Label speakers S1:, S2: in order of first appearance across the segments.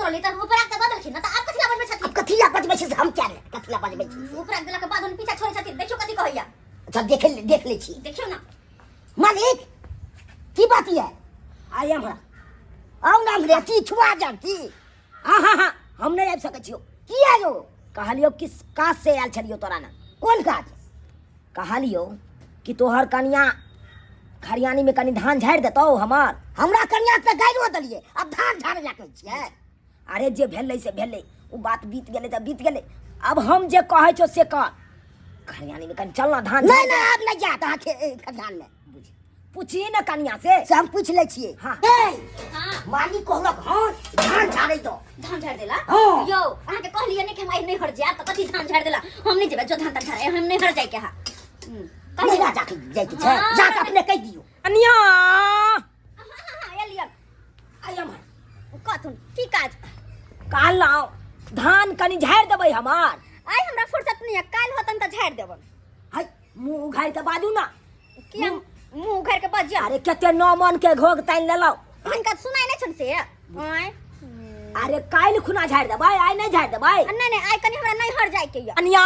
S1: छोड़ली तऽ ऊपर आके दऽ देलखिन ना तऽ आब कथी ला बजबै छथिन?
S2: अब कथी ला बजबै छै से हम क्या ने कथी ला बजबै छी।
S1: ऊपर आके देला के बाद हम पीछा छोड़ै छथिन, देखियौ कथी कहैया।
S2: अच्छा, देख लै छी।
S1: देखियौ ना।
S2: मालिक, की बात ये?
S3: आइ हमरा
S2: आउ ना हमरे की छुआ जाब की?
S3: हाँ हाँ हाँ, हम नहीं आबि सकै छियौ।
S2: किया यौ?
S3: कहलियौ किस काज से आयल छलियौ तोरा ना?
S2: कोन काज?
S3: कहलियौ कि तोहर कनिया खरियानी में कनि धान झाड़ि देतौ हमर।
S2: हमरा कनिया तऽ गाइरो देलियै, अब धान झाड़े ला कहै छियै?
S3: अरे जे भेलै से भेलै, ओ बात बीत गेलै तऽ बीत गेलै। अब हम जे कहै छौ से कर। खरियानी में कनि चल ना धान
S2: नहीं
S3: झाड़ि
S2: नहीं
S3: दे।
S2: आब नहीं जात अहाँ खरियान में।
S3: बुझ पूछी ना कनिया से।
S2: से हम पूछ लै छियै।
S3: हाँ।
S2: ए,
S1: हाँ।
S2: मालिक कहलक हँ धान झाड़ै दो।
S1: धान झाड़ देला?
S2: हाँ।
S1: यौ, अहाँ के कहलियै ने कि हम आइ नैहर जायब, तऽ कथी धान झाड़ देला? हम नहि जेबै, जो धान तान झाड़े, हम नैहर जाय के हा।
S2: कहलियै ना जाके जाय के छै।
S1: हाँ।
S2: जाके अपने कहि दियौ।
S3: कनिया।
S1: हाँ, हाँ, हाँ, एलियै।
S3: आइ हमर।
S1: कहथुन की काज?
S3: कहलहुँ धान कनि झाड़ि देबै हमर।
S1: आइ हमरा फुर्सत नहि है, काल्हि होतन तऽ झाड़ि देबन।
S3: है मुँह उघारि के बाजू ना।
S1: किया मुँह उघारि के बजियौ?
S3: अरे कते 9 मन के घोघ तानि लेलहुँ।
S1: हिनका सुनाइ नहि छनि से? आँय।
S3: अरे काल्हि खुना झाड़ि देबै, आइ नहि झाड़ि देबै।
S1: आ, नहि नहि, आइ कनि हमरा नैहर जाय के यऽ।
S3: कनिया,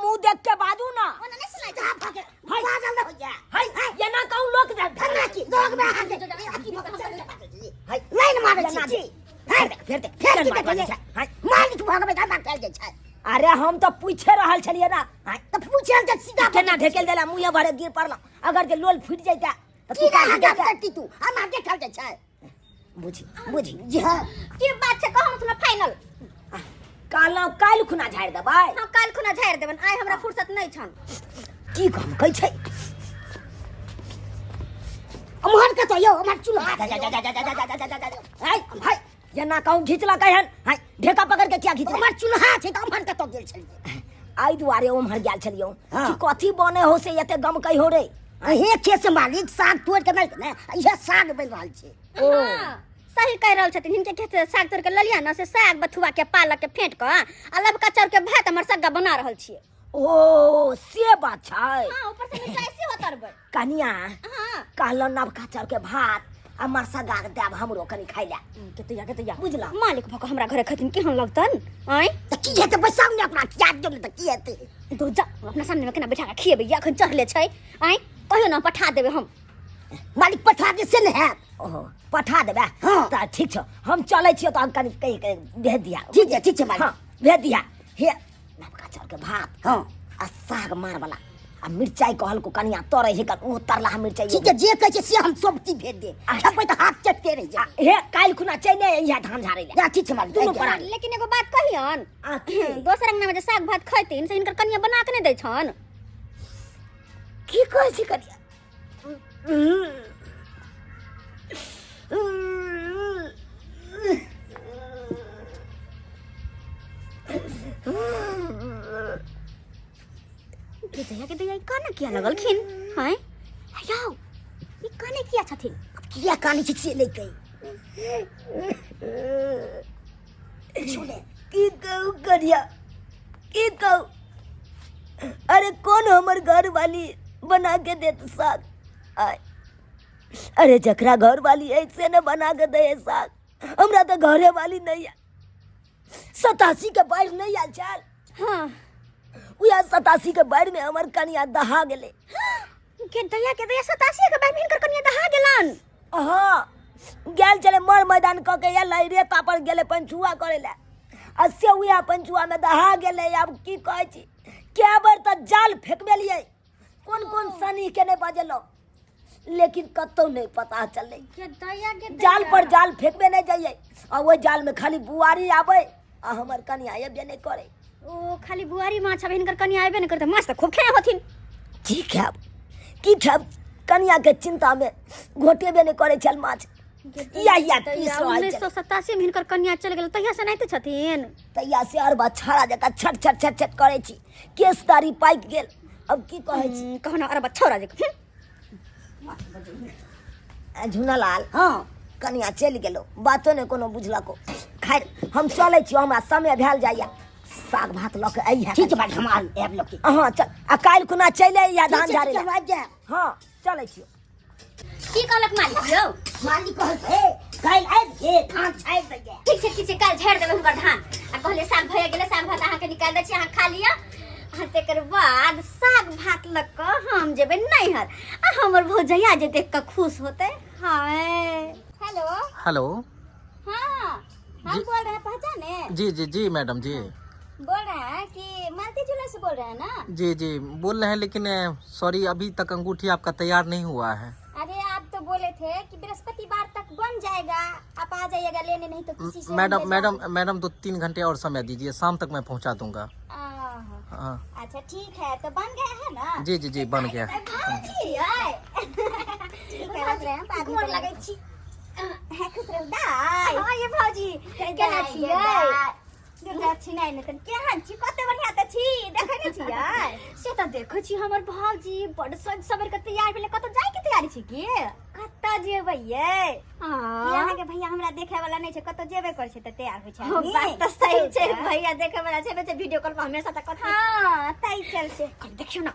S3: मुँह देख के बाजू ना।
S1: ओना नहि सुनाइ छै।
S3: है
S2: बाजल नहि होइया।
S3: है, एना कहूँ लोक जाय।
S2: धन्ना की लोग में अहाँ के अथी भऽ के चलि जायब। है लाइन मारै छी
S3: एना
S2: जी। है
S3: फेर देख,
S2: फेर की
S3: मार
S2: देखलियै?
S3: छै। है।
S2: मालिक भऽ गेबै धन्ना चलि जाइ छै।
S3: अरे हम तऽ पूछे रहल छलियै ना।
S2: है तऽ पूछे के सीधा
S3: केना ढकेल देला, मुँहे भरे गिर पड़लहुँ। अगर जे लोल फूटि जैता तऽ
S2: की
S3: तू काटि
S2: अहाँ
S3: देता।
S2: करती तू हम देखल जाइ छै।
S3: बुझी बुझी
S2: जी हाँ।
S1: की बात छै कहू सुन फाइनल।
S3: कहलहुँ काल्हि खुना झाड़ि देबै।
S1: हाँ, काल्हि खुना झाड़ि देबन, आइ हमरा फुर्सत नहि छन।
S3: की काम कहै छै?
S2: अमहर कतऽ यौ? अमहर चूल्हा।
S3: जा जा जा जा जा जा जा जा जा जा जा। हाय हाय, एना कहूँ घिचलकै हन। हाय, ढेका पकड़ के किया घिचलै?
S2: अमहर चूल्हा छै तऽ अमहर कतऽ गेल छलियै?
S3: एहि दुआरे ओम्हर गेल छलियौ
S2: हाँ।
S3: कि कथी बने हो से एते गमकै हो रे।
S2: अहें खेत से मालिक साग तोड़ के नहि ने, इएह साग बनि रहल छै।
S3: ओ।
S1: हाँ, सही कहि रहल छथिन। हिनके खेत से साग तोड़ के ललिया ना, से साग बथुआ के पालक के फेंट कऽ आ लबका चाउर के भात हमर सग्गा बना रहल छियै।
S3: ओ से बात छै।
S1: हाँ, ऊपर से मिरचाई सेहो तरबै।
S3: कनिया।
S1: हाँ।
S3: कहलहुँ नवका चाउर के भात आ मरसगा के देब हमरो कनि खाइ लए।
S1: के तैया के तैया
S3: बुझला?
S1: मालिक भऽ कऽ हमरा घरे खथिन केहन लगतन? आँय।
S2: तऽ की हेतै? बैसाउ ने अपना खिया दियौ ने तऽ की हेतै?
S1: दो जा, अपना सामने में केना बैठा के खिएबै? अखन चढ़ले छै। आँय, कहियो ना पठा देबै हम।
S2: मालिक पठा दे से ने हैत।
S3: ओहो, पठा देबै?
S2: हाँ।
S3: तऽ ठीक छौ, हम चलै छियौ, तऽ हम कनि कहि के भेज दिहा।
S2: ठीक छै, ठीक छै मालिक।
S3: हाँ, भेज दिहा। हे नवका चाउर के भात
S2: हाँ
S3: आ साग मार वाला आ मिरचाई कहलको कनिया तरे हे, ओ तरला मिरचाई।
S2: ठीक है, जे कहै छै से हम सब चीज भेज देब।
S3: अच्छा।
S2: खेबै तऽ हाथ चटते रहि जायब।
S3: हे काल्हि खुना चलि अइहे धान झाड़ै लए।
S2: जा, ठीक छै मालिक।
S3: दुनू
S2: आबि
S3: प्राणी।
S1: लेकिन एगो बात कहियन,
S3: आ की?
S1: दोसर अंगना में जे साग भात खैतिन से हिनकर कनिया बना के नहि दै छन?
S3: की कहै छी कनिया?
S1: के दैया के दैया, ई काना किया लगलखिन? हैं यौ, ई काने किया छथिन?
S2: किया कानै छै से नहि कही। छोड़े।
S3: की कहू कनिया, की कहू? अरे कौन हमर घर वाली बना के देत साग? आय अरे जकरा घर वाली है से ने बना के दे साग। हमरा तो घरे वाली नहीं है। 87 के बाढ़ नहीं आयल छल?
S1: हाँ।
S3: उएह 87 के बाढ़ में हमर कनिया दहा गेलै।
S1: के दैया के दैया, 87 के बाढ़ में हिनकर कनिया दहा गेलन?
S3: हाँ, गेल छलै मर मैदान कऽ के एलै, रेता पर गेलै पंचुआ करै लए आ से उएह पंचुआ में दहा गेलै। आब की कहै छी, कए बेर तऽ जाल फेकबेलियै, कोन कोन शनि के नहि बजेलहुँ, लेकिन कतहु नहि पता चललै।
S1: के दैया के दैया।
S3: जाल पर जाल फेकबे नहि जाइए आ ओहि जाल में खाली बुआरी आबै आ हमर कनिया अयबे नहि करै।
S1: ओ खाली बुआरी माछ आबै, हिनकर कनिया अयबे नहि करतै, माछ तऽ खूब खेने होथिन।
S3: की खायब, की खायब? कनिया के चिंता में घोटेबे नहि करै छल माछ। इएह इएह पीस रहल छलै।
S1: 1987 में हिनकर कनिया चलि गेल, तहिया से नाहिते छथिन।
S3: तहिया से अरबा छाड़ा जकाँ छट छट छट छट करै छी, केश दाढ़ी पाकि गेल। अब की कहै छी?
S1: कहना अरबा छौड़ा जकाँ।
S3: झुनालाल।
S2: हाँ।
S3: कनिया चलि गेलो, बातो नहि कोनो बुझलको। खैर, हम चलै छी, हमरा समय भेल जाइया। साग भात लऽ के अइहे।
S2: ठीक छै मालिक, हम आयब लऽ के।
S3: हाँ चल, आ काल्हि खुना चलि अइहे धान
S2: ठीक छै,
S3: झाड़ै
S2: ठीक छै,
S3: लए।
S2: हम आबि जायब।
S3: हाँ, चलै छियौ।
S1: की कहलक मालिक यौ?
S2: मालिक कहलकै काल्हि आबि के धान छाड़ि दैया।
S1: ठीक छै, ठीक छै, काल्हि झाड़ि देबै हुनकर धान। आ कहलियै साग भए गेलै, साग भात अहाँके निकालि दै छी, अहाँ खा लिअ। आ तकर बाद साग भात लऽ कऽ हम जेबै नैहर, आ हमर भौजैया जे देख कऽ खुश होतै। हाय, हेलो।
S4: हेलो।
S1: हाँ, हम
S4: जी।
S1: बोल रहे हैं, पहचाने?
S4: जी जी जी मैडम जी।
S1: बोल रहे हैं कि मालती झूला से बोल रहे हैं ना?
S4: जी जी बोल रहे हैं, लेकिन सॉरी अभी तक अंगूठी आपका तैयार नहीं हुआ है।
S1: अरे आप तो बोले थे कि बृहस्पतिवार तक बन जाएगा, आप आ जाइएगा लेने, नहीं तो किसी से हम
S4: मैडम
S1: भेजवा
S4: मैडम
S1: देंगे।
S4: मैडम 2-3 घंटे और समय दीजिए, शाम तक मैं पहुंचा दूंगा।
S1: आहा।
S4: हाँ।
S1: अच्छा ठीक है, तो बन गया है ना?
S4: जी जी जी बन गया।
S1: भाजी, आय।
S2: ठीक है, रख रहे हैं, बाद में
S1: गोर
S2: करेंगे।
S1: लगै छी।
S2: है, खुश रहू दाइ।
S1: हाँ ये भौजी, केना
S2: दाइ,
S1: छियै?
S2: दाइ।
S1: दुर्गा छी नहि नहि, तन केहन छी? कते बढ़िया तऽ छी, देखै नहि छियै? से तऽ देखै छी, हमर भौजी बड़ सज सवर के तैयार भेलै, कतौ जाय के तैयारी छै की?
S2: कतऽ जेबै यै?
S1: हाँ।
S2: की अहाँके भैया हमरा देखे वाला नहि छै? कतऽ जेबे करै छै तऽ तैयार होइ छै
S1: हाँ,
S2: आदमी।
S1: बात तऽ सही छै, भैया देखे वाला छै, बच्चा वीडियो कॉल पर हमेशा तऽ कथी।
S2: हाँ, तै चलते।
S1: कल देखियौ ना,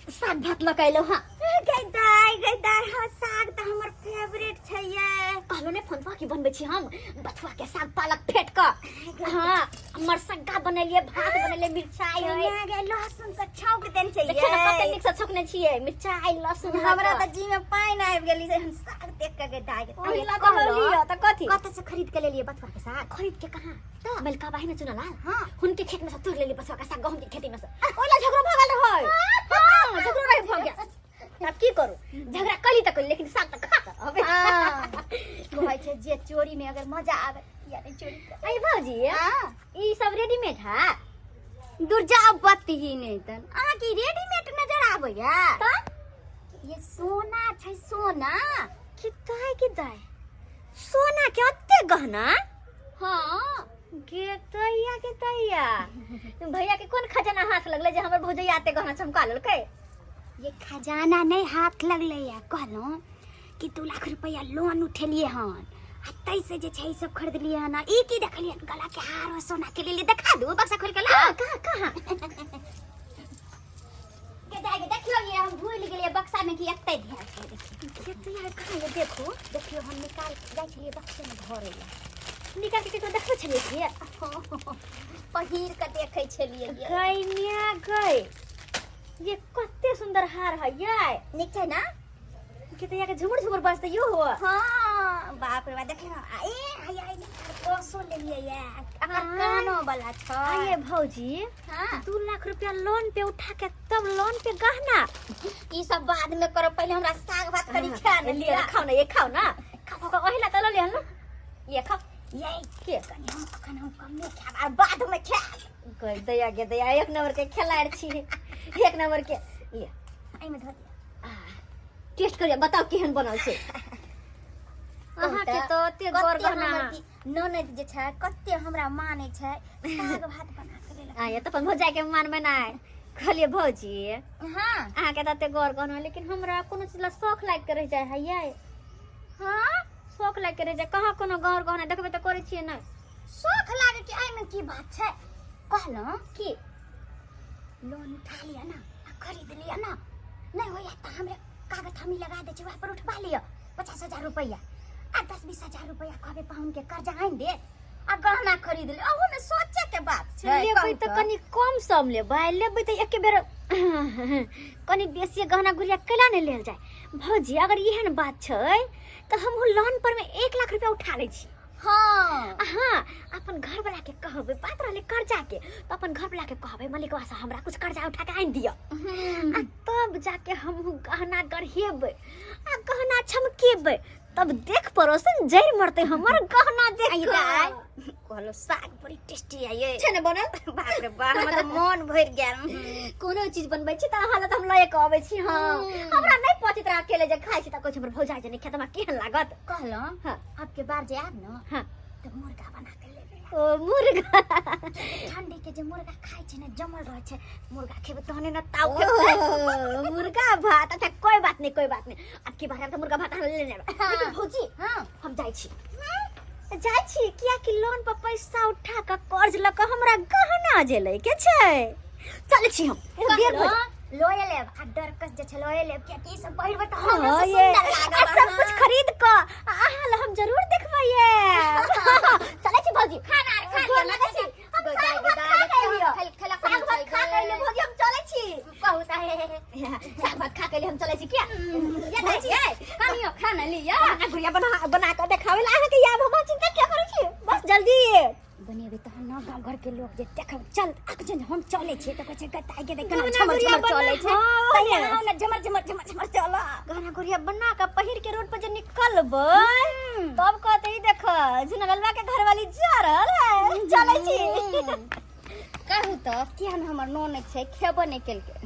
S1: साग भात लऽ कऽ एलहुँ हँ।
S2: गै दाइ, गै दाइ, हाँ साग तऽ हमर फेवरेट छै यै।
S1: कहलहुँ ने फोन पर कि बनबै छी हम बथुआ के साग पालक फेट कऽ। हाँ, हमर सग्गा बनेलियै, भात बनेलियै, मिरचाई है।
S2: गै गै, लहसुन से छौंक देने छै
S1: देखियौ ने कते
S2: यै।
S1: नीक से छौंकने छियै मिरचाई लहसुन।
S2: हमरा तऽ जी में पानि आबि गेल से हम साग देख कऽ। गै दाइ,
S1: ओहि लऽ कऽ लिअ तऽ कथी?
S2: कतऽ से खरीद के लेलियै बथुआ के साग?
S1: खरीद के कहाँ, मलिका बाही में चुनलाल।
S2: हाँ।
S1: हुनके खेत में से तोड़ लेली बथुआ के साग, गहूम के खेती में से। ओहि ला झगड़ो भऽ गेल रहै। हाँ, झगड़ो रहे भऽ गेल। आब की करू, झगड़ा कली तऽ कली, लेकिन साग तऽ खा कऽ अबै।
S2: हाँ। कहै छै जे चोरी में अगर मजा आवे या नहीं चोरी कर।
S1: अरे भौजी,
S2: हाँ।
S1: ई सब रेडीमेड है?
S2: दूर जाओ, बत्ती ही नहीं तन अहाँ की रेडीमेड नजर आबैया?
S1: तऽ
S2: ये सोना छै, सोना।
S1: की दाय, की दाय, सोना के ओते गहना?
S2: हाँ।
S1: गे तैया, के तैया, भैया के कोन खजाना हाथ लगले जे हमर भौजैया एते गहना चमका लेलकै?
S2: ये खजाना नहीं हाथ लगले या, कहलहुँ कि 2 लाख रुपया लोन उठेलिए हन आ तै से जे छै ई सब खरीदलिए हन। आ ई की देखलिए हन, गला के हार और सोना के लेलिए। देखा दू, बक्सा खोल के ला।
S1: कहाँ कहाँ?
S2: के जाके देखियो, ये हम भूल गेलिए बक्सा में कि एते ध्यान छै, देखियो।
S1: गे तैया, कहाँ ये? देखो।
S2: देखियो, हम निकाल जाइ छलिए बक्से में धरे ला।
S1: निकाल के केकरो देखबै छलियै की?
S2: पहिर के देखै छलिए ये।
S1: गई मिया गई, ये कते सुंदर हार है ये।
S2: नीक छै ना?
S1: के तैया के झुमुर झुमुर बजते यो हो।
S2: हाँ, बाप रे बाप, देखियो ना, आ, ए आई आई कोसो लेलिए ये, अकर
S1: आय।
S2: कानो वाला छै।
S1: आये भौजी।
S2: हाँ।
S1: 2 लाख रुपया लोन पे उठा के तब लोन पे गहना?
S2: ई सब बाद में करब, पहले हमरा साग भात करी खा ने।
S1: लिअ ना, खाओ ना, ये खाओ ना, खाओ खाओ, ओहिला तऽ लऽ लिअ ना, ये खाओ।
S2: ये
S1: के?
S2: कनी हम अखन हम कमे खायब और बाद में खायब।
S1: गई दया गे दया, एक नंबर के खिलाड़ी छी, एक नंबर के। लिअ।
S2: एहिमे धऽ दिअ।
S1: टेस्ट करिए, बताओ केहन बनल छै। अहाँके तऽ ओते गौर
S2: कते
S1: गहना।
S2: हमर की ननद जे छै, कते हमरा मानै छै, साग भात बना के देलक।
S1: आय तऽ अपन भौजाई के मान बनाय कहलिए भौजी।
S2: हाँ।
S1: अहाँके तऽ एते गौर गहना, लेकिन हमरा कोनो चीज ला शौख लागि के रहि जाइ है यै।
S2: हाँ।
S1: शौख लागि के रहि जाइ, कहाँ कोनो गौर गहना देखबै तऽ करै छियै नहि।
S2: शौख लागे कि एहिमे की बात छै? कहलहुँ
S1: की?
S2: लोन उठा लिअ ना आ खरीद लिअ ना। नहीं होइए तऽ हमरे कागज हमी लगा दै छी, वएह पर उठबा लिअ 50,000 रुपैआ आ 10-20 हजार रुपैआ कहबै पाहुन के कर्जा आनि दे आ गहना खरीद ले। अहूमे सोचे के बात छै।
S1: लेबै
S2: कहू।
S1: तऽ कनि कम सम लेबै, लेबै तऽ एके बेर कनि बेसी गहना गुड़िया कैला नहि लेल जाय? भौजी, अगर एहन बात छै तऽ हमहूँ लोन पर में 1 लाख रुपया उठा लै छी।
S2: हाँ।
S1: हाँ, अपन घर वाला के कहबै, बात रहलै कर्जा के, तऽ अपन घर वाला के कहबै मलिकवा से हमरा कुछ कर्जा उठा के आनि दिअ, आ तब जाके हमहूँ गहना गढ़ेबै आ गहना चमकेबै, तब देख पड़ोसन जरि मरतै हमर गहना देख
S2: आई
S1: कऽ।
S2: दाइ, कहलो साग बड़ी टेस्टी आई
S1: छै ने बनल?
S2: बाप रे बाप, हमर तऽ मन भरि गेल।
S1: कोनो चीज बनबै छी तऽ अहाँ लग तऽ हम लए कऽ अबै छी। हाँ, हमरा नहि पचैत रह अकेले जे खाइ छी तऽ कहै छी हमर भौजाई जे नहि खायत, हमरा केहन लागत?
S2: कहलहुँ
S1: हाँ।
S2: अब के बार जे आब न
S1: हाँ।
S2: तऽ मुर्गा बना के लेबै।
S1: ओ मुर्गा?
S2: ठंडी के जे मुर्गा खाइ छै ने, जमल रहै छै, मुर्गा खेबै तहने ने ताव खेबै।
S1: ओ, मुर्गा भात। अच्छा, कोई बात नहीं, कोई बात नहीं, अब की बार तऽ मुर्गा भात अहाँ लेने आयब।
S2: हाँ।
S1: लेकिन भौजी,
S2: हाँ।
S1: हम जाइ छी, जाइ छी, कियाकि लोन पर पैसा उठा कऽ कर्ज लऽ कऽ हमरा गहना जे लै के छै। चलै छी हम, देर भऽ जायत।
S2: लोए लेब आ डरकस जे छै लोए लेब, कियाकि ई सब पहिरबै तऽ हमरो
S1: हाँ
S2: से
S1: ये
S2: सुंदर
S1: आ
S2: लागब।
S1: सब कुछ खरीद क अहाँ ला हम जरूर देखबै ये। चलै छी भौजी,
S2: खाना आर खा
S1: गोर
S2: लिअ।
S1: लगै छी। हम साग भात खा के एलियै। साग भात खा के एलियै भौजी, हम चलै छी।
S2: कहू तऽ हे हे हे।
S1: साग भात खा के एलियै, हम चलै छी। किया ये दै छी?
S2: कनियो खाना लिअ।
S1: खाना गुड़िया बना बना के देखाबै ला अहाँके याब, हम चिंता किया करै छी? बस जल्दी
S2: बनेबै तहन ने गाँव घरके लोक जे देखब। चल अखन हम चलै छियै तऽ कहै छै, गताइ के देख केना
S1: गहना
S2: झमर
S1: गुड़िया
S2: झमर
S1: बना-
S2: चलै छै।
S1: हाँ,
S2: तहिया आउ ने, झमर झमर झमर झमर चल।
S1: गहना गुड़िया बना के पहिर के रोड पर जे निकलबै तब कहते, ई देख झुनलवा के घरवाली जा रहल है। चलै छी।
S2: कहू तऽ केहन हमर नोन छै, खेबो नहि केलकै।